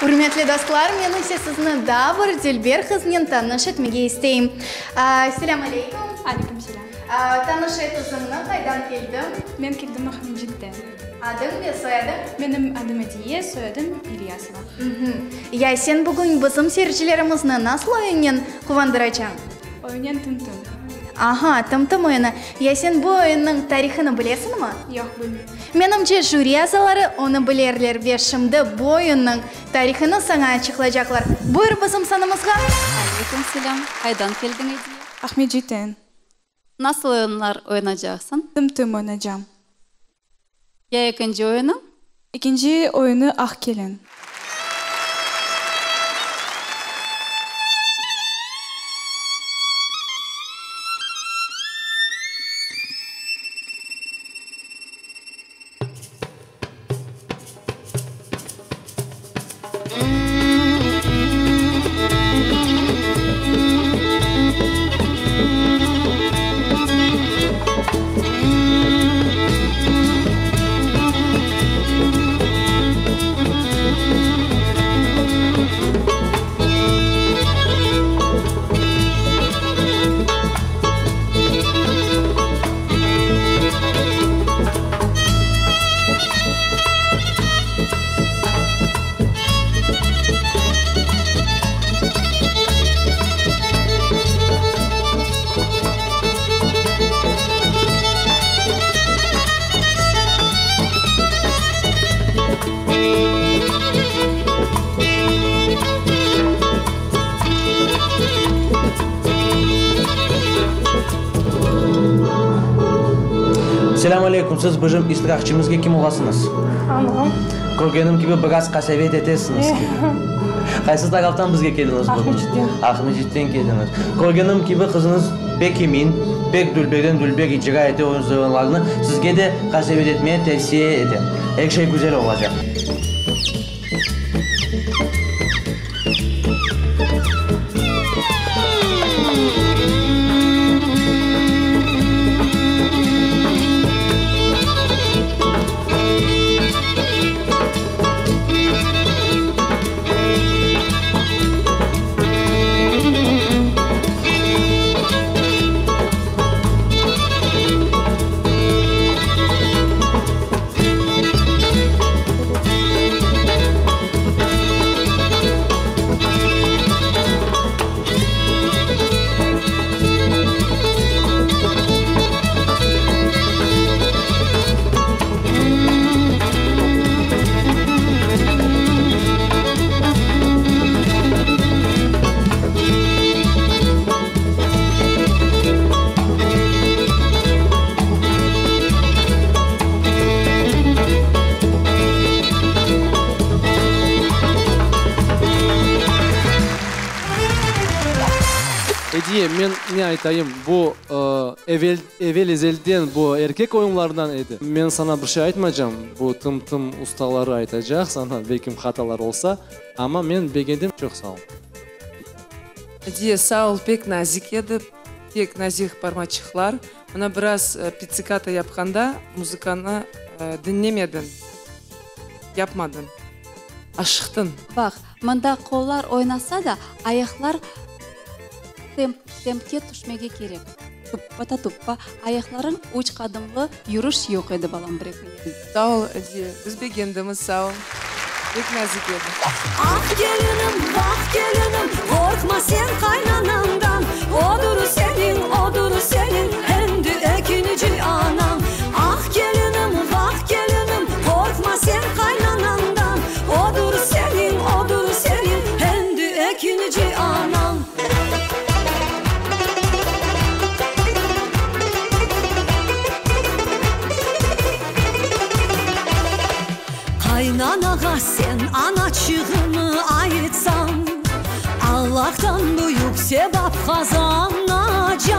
Ürmetli dostlar, men ise sizni daa bir dülber qıznen tanış etmege isteyim. Selâm aleyküm. Aleyküm selâm. Tanış et özüñni, qaydan keldiñ? Men keldim Aqmescitten. Adıñ ve soyadıñ? Menim adım Ediye, soyadım İlyasova. Ya sen bugün bizim seyircilerimizni nasıl oyunnen quvandıracañ? Oyunnen Tım-tım. Aha, Tım-tım oyunı. Ya sen bu oyunnıñ tarihını bilesiñmi? Yoq, bilmeyim. Menimce, jüri azaları onı bilerler ve şimdi bu oyunnıñ tarihını saña açıqlaycaqlar. Buyur bizim sanamızğa! Aleyküm selâm. Qaydan keldiñ, Ediye? Aqmescitten. Nasıl oyunlar oynacaqsıñ? Tım-tım oynacam. Ya ekinci oyunı? Ekinci oyunı Aq kelin. Selâm aleyküm, siz bizim iştirakçimizge kim olasıñız? Anam. Körgenim kibi, biraz qasevet etesiñiz. Qaysı taraftan bizge keldiñiz bugün? Aqmescitten. Aqmescitten keldiñiz. Körgenim kibi, qızıñız pek emin, pek dülberden dülber icra ete öz oyunlarını. Sizge de qasevet etmeye tevsiye etem. Er şey güzel olacaq. Ediye, men ne aytayım, bu evel, evel-ezelden bu erkek oyunlarından edi. Men saña bir şey aytmaycam, bu Tım-tım ustaları aytacaq saña, belkim hatalar olsa, amma men begendim, çoq sağ ol. Ediye, sağ ol, pek nazik edi, pek nazik parmaçıqlar. Mına biraz pitsikato yapqanda muzıkanı diñlemediñ, yapmadıñ, aşıqtıñ. Baq, mında qollar oynasa da, ayaqlar temp, tempke tüşmege kerek. Tuppa-ta-tuppa, ayaqlarıñ üç qadımlı yürüş yoq edi, balam, bir eki. Sağ ol, Ediye, biz begendimiz, sağ ol. Pek nazik edi. Ah kelinim, vah kelinim, qorqma sen qaynanañdan, Odur seniñ, odur seniñ endi ekinci anañ. Ah kelinim, vah kelinim, qorqma sen qaynanañdan, Odur seniñ, odur seniñ endi ekinci anañ. Qaynanağa sen anaçığını aytsañ, Allahtan büyük sevap qazanacañ.